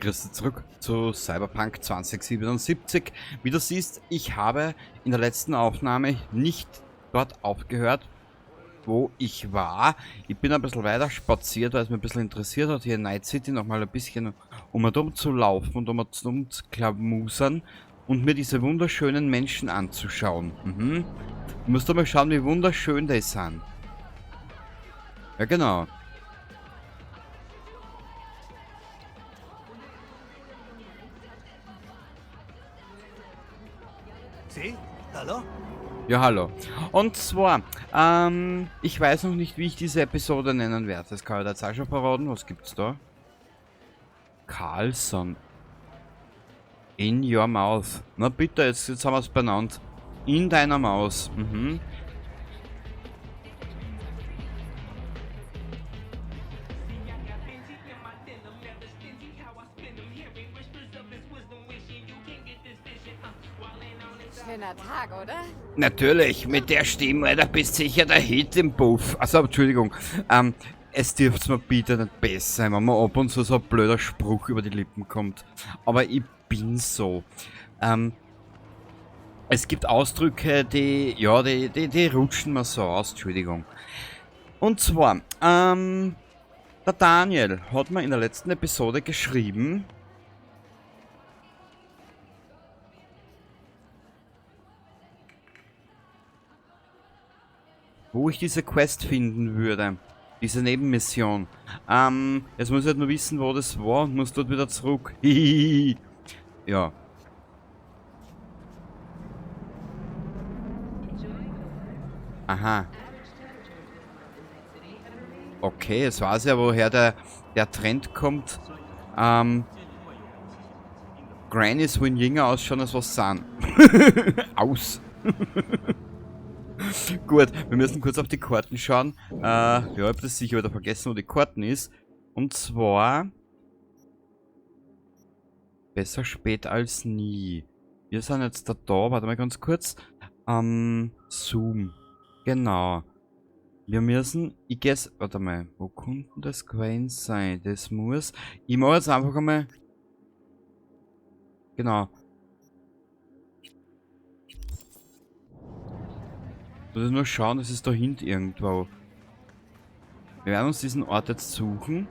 Begrüße zurück zu Cyberpunk 2077. Wie du siehst, ich habe in der letzten Aufnahme nicht dort aufgehört, wo ich war. Ich bin ein bisschen weiter spaziert, weil es mich ein bisschen interessiert hat, hier in Night City nochmal ein bisschen um und um zu laufen und um und um zu klamusern und mir diese wunderschönen Menschen anzuschauen. Du musst doch mal schauen, wie wunderschön die sind. Ja, genau. Sie? Hallo? Ja, hallo. Und zwar, ich weiß noch nicht, wie ich diese Episode nennen werde. Das kann ich jetzt auch schon verraten. Was gibt's da? Carlson. In your mouth. Na bitte, jetzt haben wir's benannt. In deiner Maus. Schöner Tag, oder? Natürlich, mit der Stimme, Alter, bist sicher der Hit im Puff. Also, Entschuldigung. Es dürft's mir bitte nicht besser sein, wenn mir ab und zu so ein blöder Spruch über die Lippen kommt. Aber ich bin so. Es gibt Ausdrücke, die, ja, die rutschen mir so aus, Entschuldigung. Und zwar, der Daniel hat mir in der letzten Episode geschrieben, wo ich diese Quest finden würde. Diese Nebenmission. Jetzt muss ich halt nur wissen, wo das war und muss dort wieder zurück. Hihihi. Ja. Aha. Okay, jetzt weiß ich ja, woher der Trend kommt. Grannies wollen jünger ausschauen, als was sind. Aus. Gut, wir müssen kurz auf die Karten schauen. Ja, ich hab das sicher wieder vergessen, wo die Karten ist. Und zwar... Besser spät als nie. Wir sind jetzt da, warte mal ganz kurz. Zoom. Genau. Wir müssen, ich guess, warte mal, wo könnte denn das gewesen sein? Das muss, ich mach jetzt einfach einmal, genau. Ich muss nur schauen, das ist da hinten irgendwo. Wir werden uns diesen Ort jetzt suchen.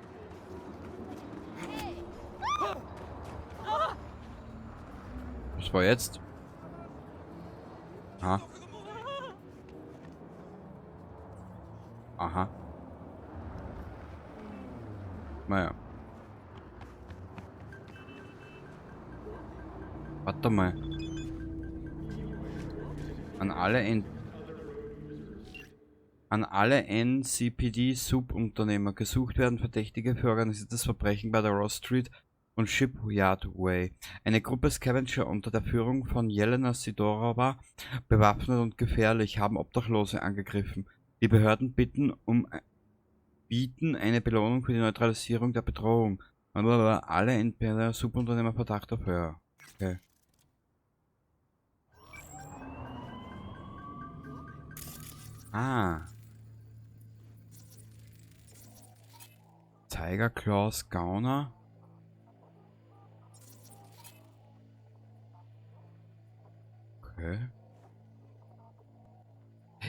Was war jetzt? Aha. Aha. Naja. Warte mal. An alle N An alle NCPD-Subunternehmer gesucht werden Verdächtige für organisiertes Verbrechen bei der Ross Street und Shipyard Way. Eine Gruppe Scavenger unter der Führung von Jelena Sidorova, bewaffnet und gefährlich, haben Obdachlose angegriffen. Die Behörden bieten eine Belohnung für die Neutralisierung der Bedrohung. Blablabla. Alle NPD-Subunternehmer Verdacht auf Höher. Okay. Ah. Tiger Claws Gauner. Okay.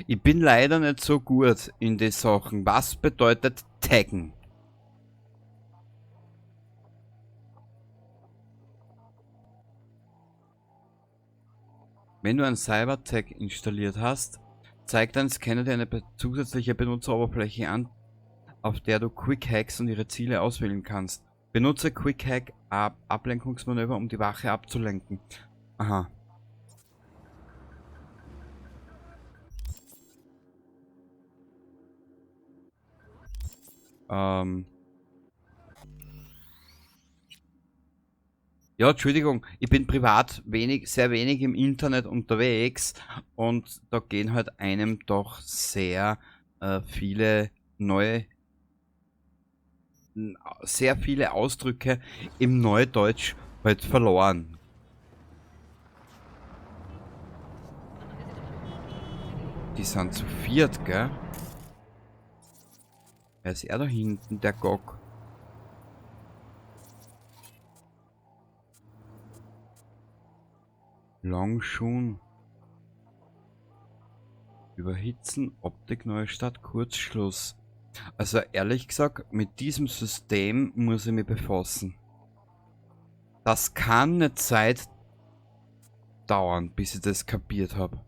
Ich bin leider nicht so gut in die Sachen. Was bedeutet taggen? Wenn du ein Cybertag installiert hast, zeigt dein Scanner dir eine zusätzliche Benutzeroberfläche an, auf der du Quick Hacks und ihre Ziele auswählen kannst. Benutze Quick Hack Ablenkungsmanöver, um die Wache abzulenken. Aha. Ja, Entschuldigung, ich bin privat sehr wenig im Internet unterwegs und da gehen halt einem doch sehr viele neue, sehr viele Ausdrücke im Neudeutsch halt verloren. Die sind zu viert, gell? Wer ist er da hinten, der Gog? Longshun. Überhitzen, Optik Neustadt, Kurzschluss. Also ehrlich gesagt, mit diesem System muss ich mich befassen. Das kann eine Zeit dauern, bis ich das kapiert habe.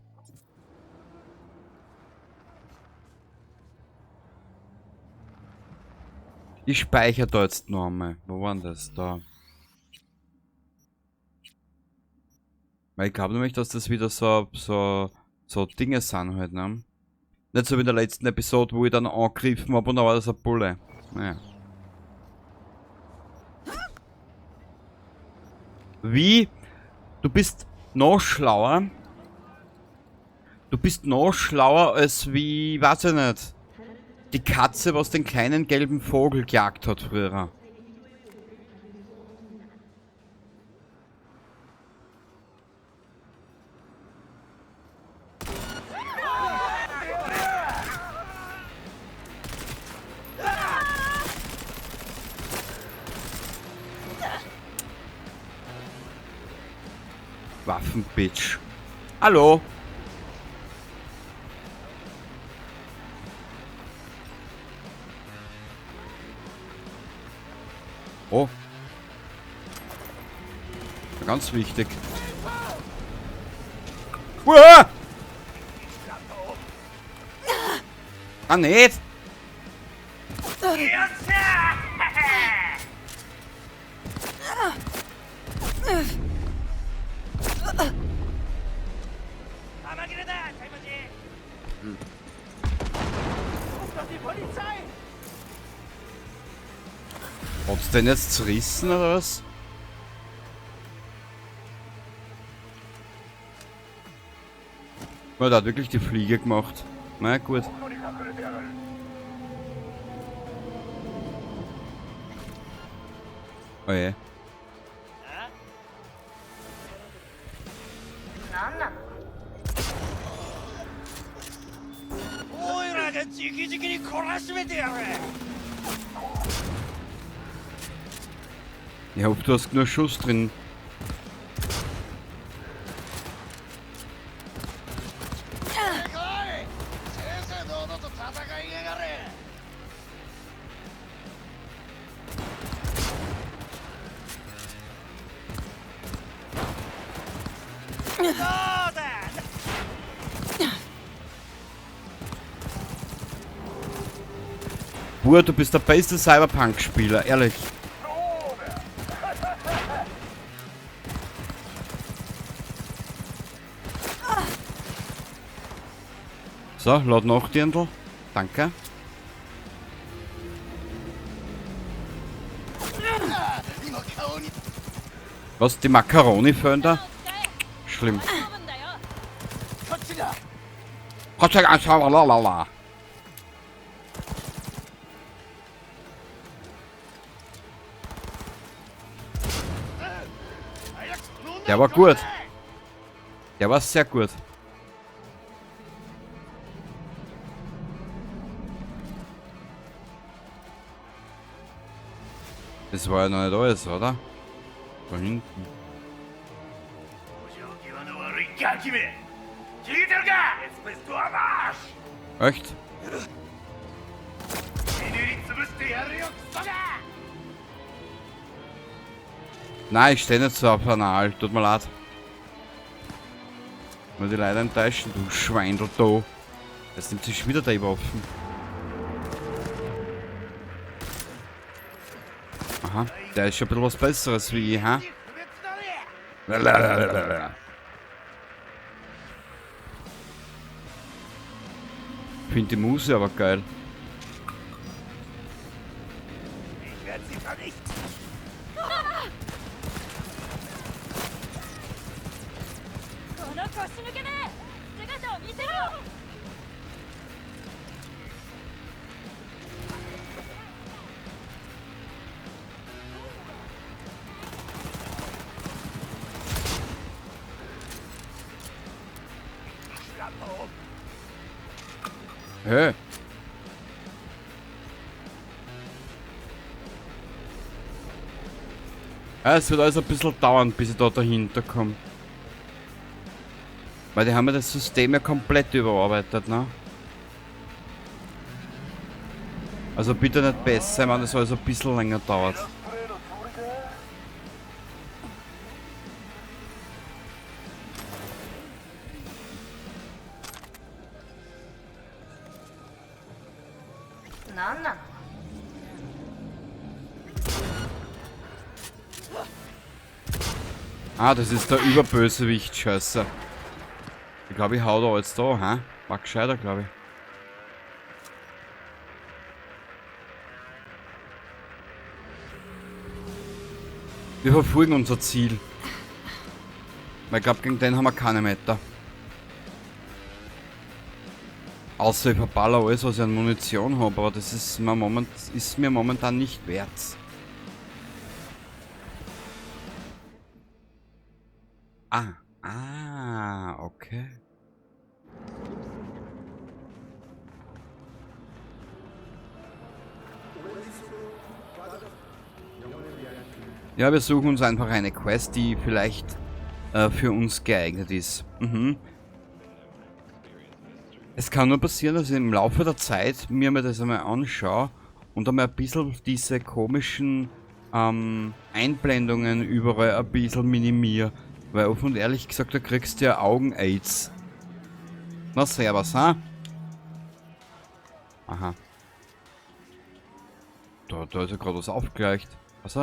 Ich speichere da jetzt noch einmal. Wo war denn das? Da. Weil ich glaube nämlich, dass das wieder so Dinge sind halt, ne? Nicht so wie in der letzten Episode, wo ich dann angegriffen habe und da war das ein Bulle. Naja. Wie? Du bist noch schlauer. Du bist noch schlauer als wie, weiß ich nicht, die Katze, was den kleinen gelben Vogel gejagt hat früher. Waffenbitch. Hallo. Oh. Ganz wichtig. Uah! Ah, nicht! Hat's denn jetzt zerrissen oder was? Man hat wirklich die Fliege gemacht. Na gut. Oh je. Ich hoffe, du hast nur Schuss drin. Bruder, du bist der beste Cyberpunk-Spieler, ehrlich. So, lad noch, Dirndl. Danke. Was, die Macaroni fehlen da? Schlimm. Der war gut. Der war sehr gut. Das war ja noch nicht alles, oder? Da hinten. Echt? Nein, ich stehe nicht so auf Anal, tut mir leid. Muss ich leider enttäuschen, du Schweindel da. Jetzt nimmt sich wieder die Waffen. Aha, der ist schon ein bisschen was Besseres wie ich, ha? Ich finde die Muse aber geil. Ich werde sie vernichten. Hä? Ja, es wird alles ein bisschen dauern, bis ich da dahinter komme. Weil die haben ja das System ja komplett überarbeitet, ne? Also bitte nicht besser, wenn das alles ein bisschen länger dauert. Ah, das ist der Überbösewicht, scheiße. Ich glaube, ich hau da jetzt da, hä? War gescheiter, glaube ich. Wir verfolgen unser Ziel. Weil ich glaube, gegen den haben wir keine Meter. Außer ich verballer alles, was ich an Munition habe, aber das ist mir momentan nicht wert. Ah, ah, okay. Ja, wir suchen uns einfach eine Quest, die vielleicht für uns geeignet ist. Mhm. Es kann nur passieren, dass ich im Laufe der Zeit mir mal das einmal anschaue und einmal ein bisschen diese komischen Einblendungen überall ein bisschen minimiere. Weil offen und ehrlich gesagt, da kriegst du ja Augen-Aids. Na servus, ha? Aha. Da ist ja gerade was aufgleicht. Was?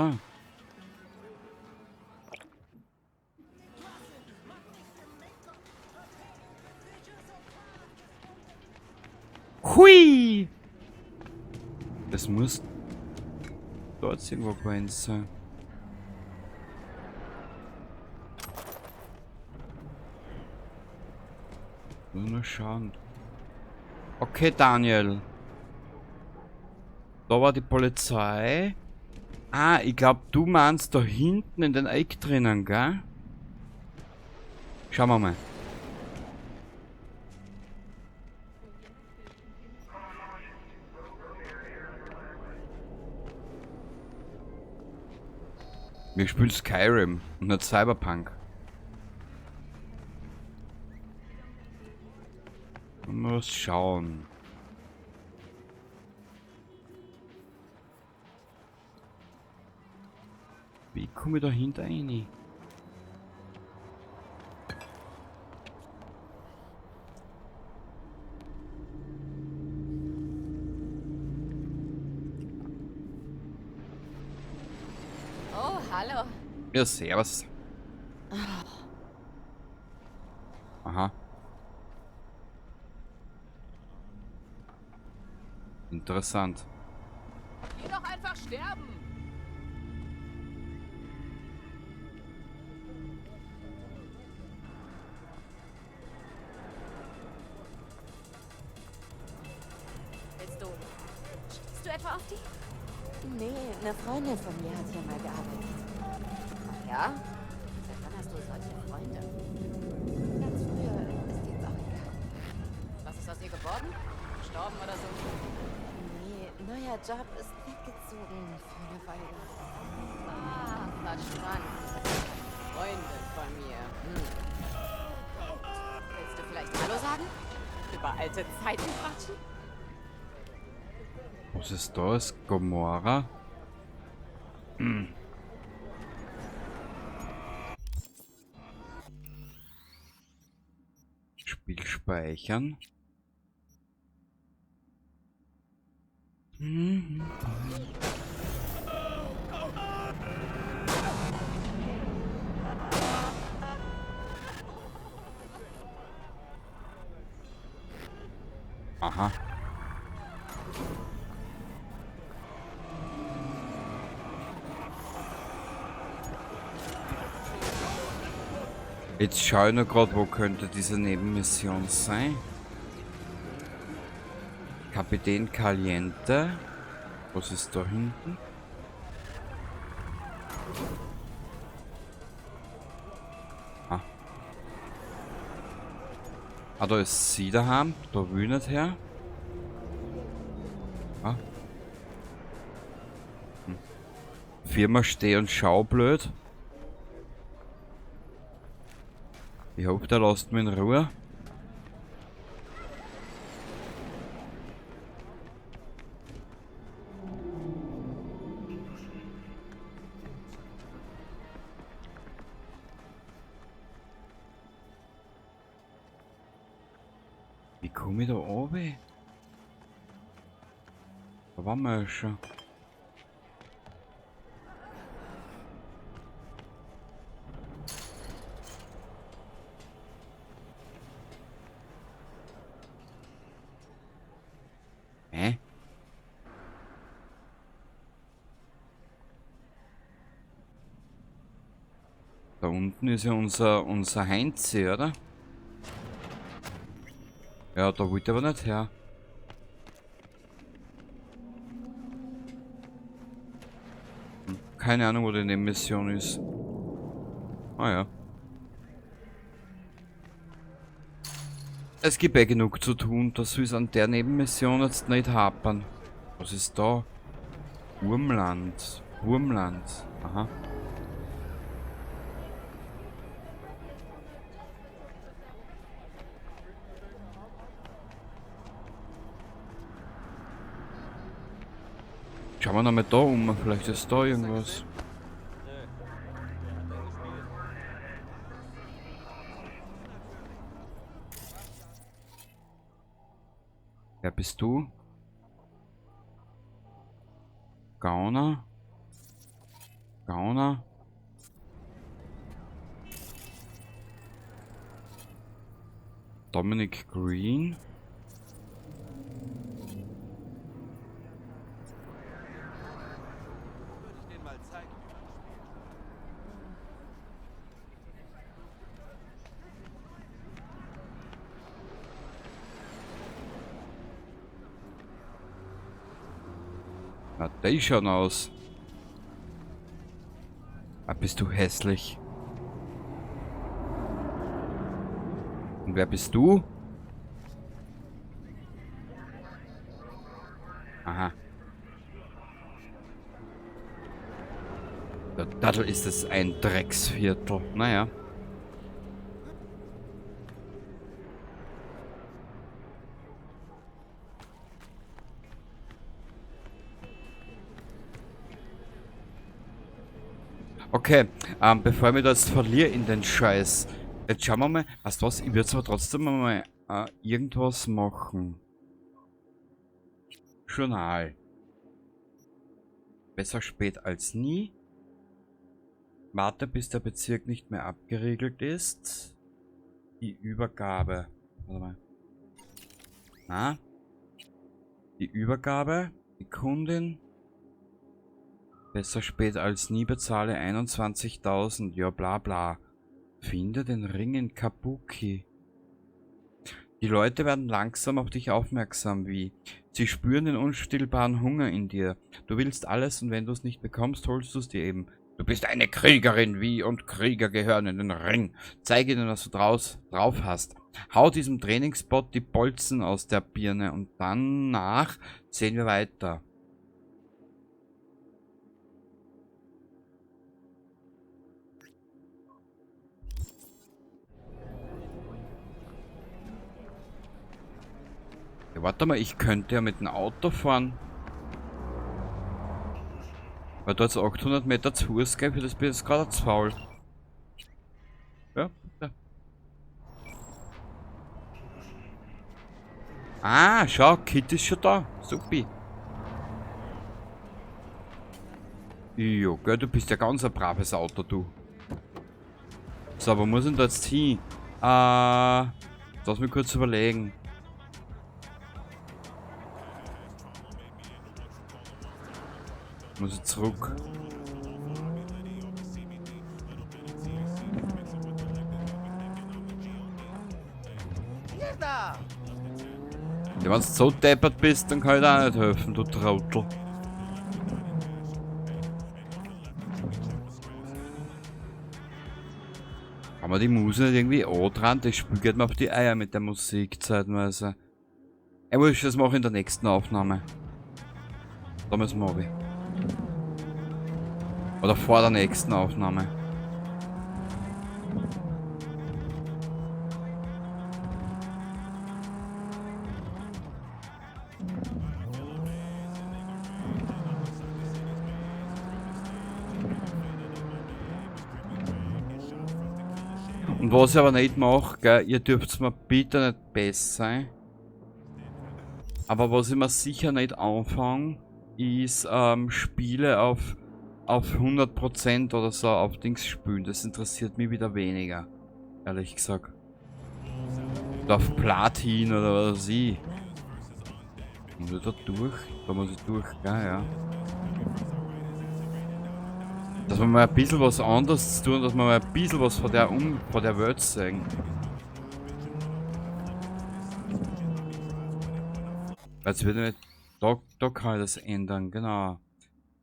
Hui! Das muss dort irgendwo gewesen sein. Nur schauen. Okay, Daniel. Da war die Polizei. Ah, ich glaub, du meinst da hinten in den Eck drinnen, gell? Schauen wir mal. Wir spielen Skyrim und nicht Cyberpunk. Mal schauen. Wie komme ich da hinter rein? Oh, hallo. Ja, servus. Aha. Interessant. Geh doch einfach sterben. Willst du? Stehst du etwa auf die? Nee, eine Freundin von mir hat hier mal gearbeitet. Ach ja? Seit wann hast du solche Freunde? Ganz früher, ist jetzt auch egal. Was ist aus ihr geworden? Gestorben oder so? Nee, neuer Job, ist weggezogen für eine Weile. Ah, verstanden. Freundin von mir. Hm. Willst du vielleicht Hallo sagen? Über alte Zeiten quatschen? Was ist das? Gomorra? Hm. Spiel speichern. Mhm. Aha. Jetzt schau ich nur grad, wo könnte diese Nebenmission sein? Kapitän Caliente. Was ist da hinten? Ah. Ah, da ist sie daheim. Da will ich nicht her. Ah. Hm. Firma Steh und Schau blöd. Ich hoffe, der lässt mich in Ruhe. Wie komme ich da runter? Da waren wir ja schon. Hä? Da unten ist ja unser Heinzi, oder? Ja, da wollte ich aber nicht her. Keine Ahnung, wo die Nebenmission ist. Ah ja. Es gibt eh genug zu tun, dass wir es an der Nebenmission jetzt nicht hapern. Was ist da? Wurmland. Wurmland. Aha. Schauen wir nochmal da um, vielleicht ist da irgendwas. Wer bist du? Gauner? Gauner? Dominic Green? Na, die schauen aus. Ah, bist du hässlich. Und wer bist du? Aha. Der Daddel ist es ein Drecksviertel. Naja. Okay, bevor ich mich da jetzt verliere in den Scheiß. Jetzt schauen wir mal, weißt du was, ich würd zwar trotzdem mal irgendwas machen. Journal. Besser spät als nie. Warte, bis der Bezirk nicht mehr abgeriegelt ist. Die Übergabe. Warte mal. Na? Die Übergabe. Die Kundin. Besser spät als nie, bezahle 21.000. Ja, bla bla. Finde den Ring in Kabuki. Die Leute werden langsam auf dich aufmerksam, wie. Sie spüren den unstillbaren Hunger in dir. Du willst alles und wenn du's nicht bekommst, holst du's dir eben. Du bist eine Kriegerin, wie, und Krieger gehören in den Ring. Zeig ihnen, was du drauf hast. Hau diesem Trainingsbot die Bolzen aus der Birne und danach sehen wir weiter. Ja, warte mal, ich könnte ja mit dem Auto fahren. Weil da jetzt 800 Meter zu Fuß geht, für das bin ich jetzt gerade zu faul. Ja, bitte. Ah, schau, Kit ist schon da. Supi. Jo, gell, du bist ja ganz ein braves Auto, du. So, wo muss ich denn da jetzt hin? Lass mich kurz überlegen. Muss ich zurück. Ja, wenn du so deppert bist, dann kann ich dir auch nicht helfen, du Trottel. Kann man die Muse nicht irgendwie andrehen? Das Spiel geht mir auf die Eier mit der Musik zeitweise. Ey, wurscht, das mache ich in der nächsten Aufnahme. Da müssen wir runter. Oder vor der nächsten Aufnahme. Und was ich aber nicht mache, gell, ihr dürft mir bitte nicht besser sein. Aber was ich mir sicher nicht anfange, ist Spiele auf 100% oder so auf Dings spielen. Das interessiert mich wieder weniger, ehrlich gesagt. Oder auf Platin oder was weiß ich. Muss ich da durch? Da muss ich durch, gell, ja. Dass wir mal ein bisschen was anderes tun, dass wir mal ein bisschen was von der Welt sehen. Jetzt wird nicht. Da kann ich das ändern, genau.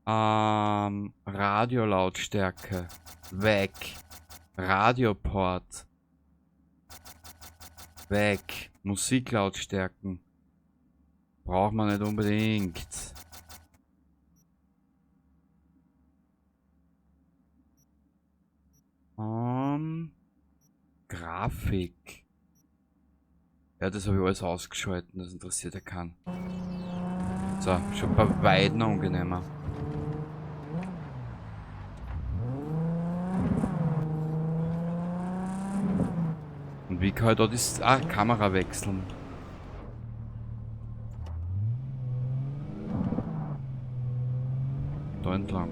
Radiolautstärke. Weg. Radioport. Weg. Musiklautstärken. Braucht man nicht unbedingt. Grafik. Ja, das habe ich alles ausgeschalten, das interessiert ja keinen. So, schon bei weitem angenehmer. Und wie kann ich da die Kamera wechseln? Da entlang.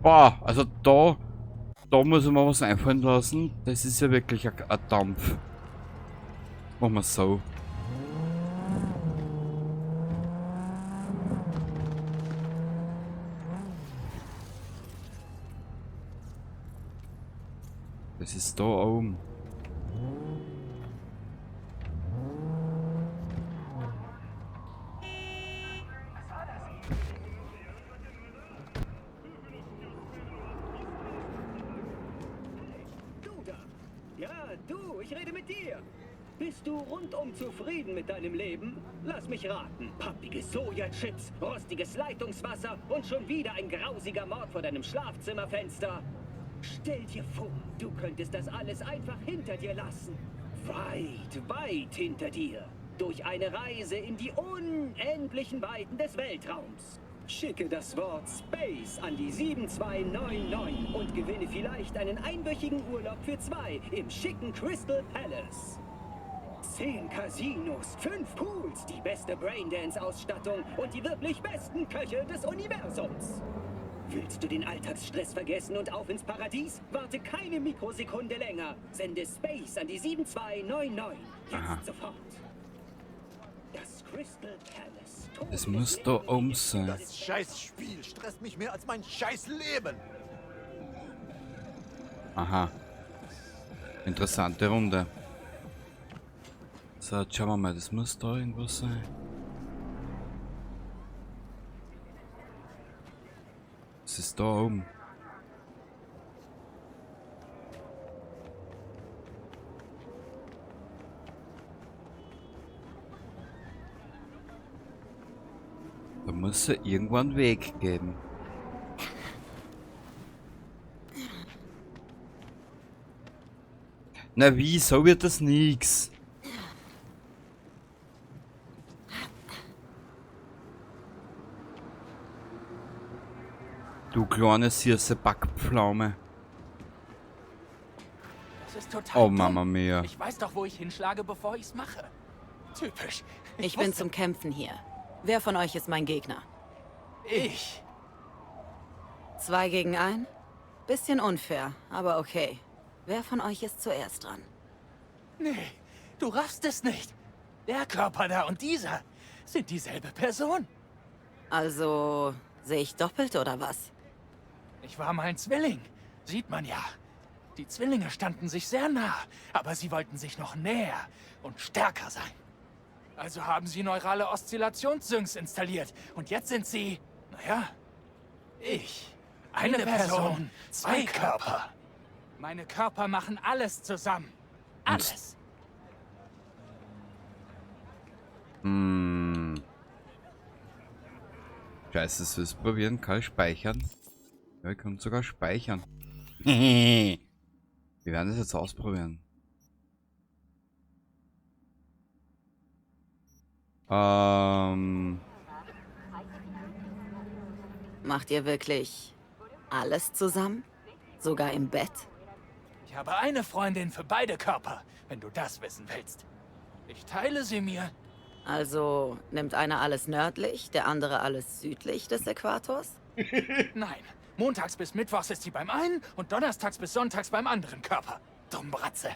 Boah, also da muss ich mir was einfallen lassen. Das ist ja wirklich ein Dampf. Machen wir so. Das ist da oben. Ja, du, ich rede mit dir. Bist du rundum zufrieden mit deinem Leben? Lass mich raten. Pappige Sojachips, rostiges Leitungswasser und schon wieder ein grausiger Mord vor deinem Schlafzimmerfenster. Stell dir vor, du könntest das alles einfach hinter dir lassen. Weit, weit hinter dir. Durch eine Reise in die unendlichen Weiten des Weltraums. Schicke das Wort Space an die 7299 und gewinne vielleicht einen einwöchigen Urlaub für zwei im schicken Crystal Palace. 10 Casinos, 5 Pools, die beste Braindance-Ausstattung und die wirklich besten Köche des Universums. Willst du den Alltagsstress vergessen und auf ins Paradies? Warte keine Mikrosekunde länger. Sende Space an die 7299. Jetzt Aha. sofort. Das Crystal Palace. Es muss da oben sein. Das Scheißspiel stresst mich mehr als mein Scheißleben. Aha. Interessante Runde. So, jetzt schauen wir mal. Das muss da irgendwas sein. Es ist da oben. Da muss es irgendwann einen Weg geben. Na wie, so wird das nix. Du kleine süße Backpflaume. Das ist total Oh Mama dumm. mia. Ich weiß doch, wo ich hinschlage, bevor ich's mache. Typisch. Ich bin zum Kämpfen hier. Wer von euch ist mein Gegner? Ich. 2 gegen 1? Bisschen unfair, aber okay. Wer von euch ist zuerst dran? Nee, du raffst es nicht. Der Körper da und dieser sind dieselbe Person. Also, sehe ich doppelt oder was? Ich war mal ein Zwilling. Sieht man ja. Die Zwillinge standen sich sehr nah, aber sie wollten sich noch näher und stärker sein. Also haben sie neurale Oszillationssyncs installiert. Und jetzt sind sie, naja, ich. Eine Person, zwei Körper. Meine Körper machen alles zusammen. Alles. Hm. Scheiße, das willst du probieren? Kann ich speichern? Ja, ich kann sogar speichern. Wir werden das jetzt ausprobieren. Macht ihr wirklich alles zusammen? Sogar im Bett? Ich habe eine Freundin für beide Körper, wenn du das wissen willst. Ich teile sie mir. Also nimmt einer alles nördlich, der andere alles südlich des Äquators? Nein, montags bis mittwochs ist sie beim einen und donnerstags bis sonntags beim anderen Körper. Dummbratze.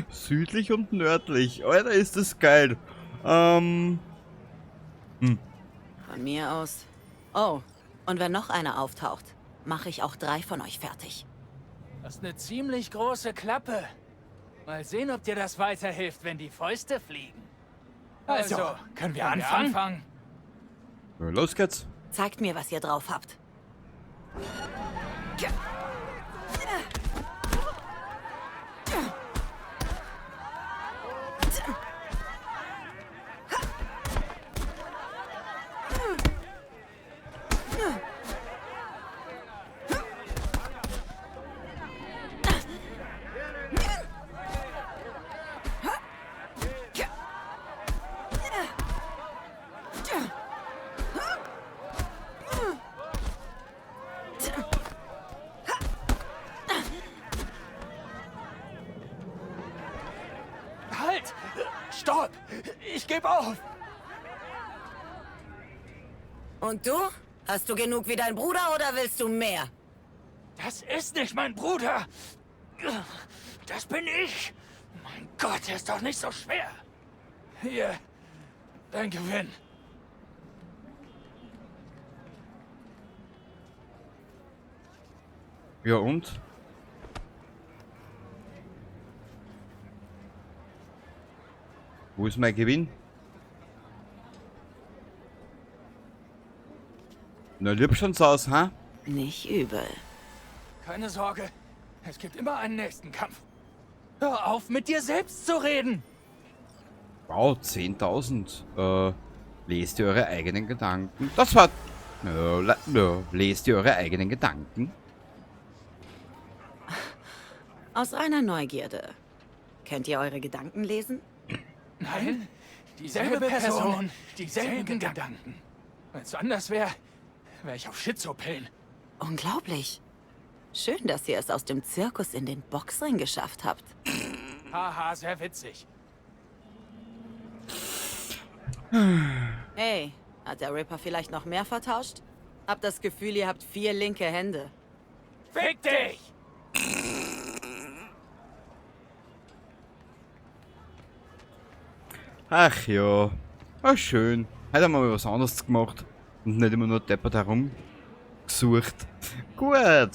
Südlich und nördlich. Alter, ist das geil. Von mir aus. Oh, und wenn noch einer auftaucht, mache ich auch 3 von euch fertig. Das ist eine ziemlich große Klappe. Mal sehen, ob dir das weiterhilft, wenn die Fäuste fliegen. Also, können wir anfangen? Ja, los geht's. Zeigt mir, was ihr drauf habt. Halt! Stopp! Ich gebe auf! Und du? Hast du genug wie dein Bruder oder willst du mehr? Das ist nicht mein Bruder! Das bin ich! Mein Gott, er ist doch nicht so schwer! Hier, dein Gewinn. Ja und? Wo ist mein Gewinn? Na, lieb schon so aus, ha? Nicht übel. Keine Sorge, es gibt immer einen nächsten Kampf. Hör auf, mit dir selbst zu reden! Wow, 10.000. Lest ihr eure eigenen Gedanken? Das war... Ja, lest ihr eure eigenen Gedanken? Aus reiner Neugierde. Könnt ihr eure Gedanken lesen? Nein, dieselbe Person, dieselben Gedanken. Wenn's anders wäre, wäre ich auf Schizopillen. Unglaublich. Schön, dass ihr es aus dem Zirkus in den Boxring geschafft habt. Haha, sehr witzig. Hey, hat der Ripper vielleicht noch mehr vertauscht? Hab das Gefühl, ihr habt 4 linke Hände. Fick dich! Ach ja, war schön. Heute haben wir mal was anderes gemacht und nicht immer nur deppert herumgesucht. Gut.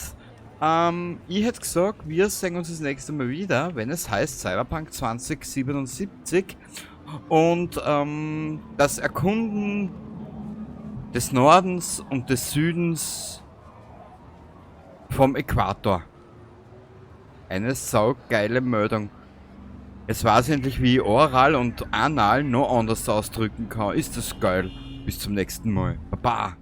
Ich hätte gesagt, wir sehen uns das nächste Mal wieder, wenn es heißt Cyberpunk 2077 und das Erkunden des Nordens und des Südens vom Äquator. Eine saugeile Meldung. Jetzt weiß ich endlich, wie ich oral und anal noch anders ausdrücken kann. Ist das geil. Bis zum nächsten Mal. Baba.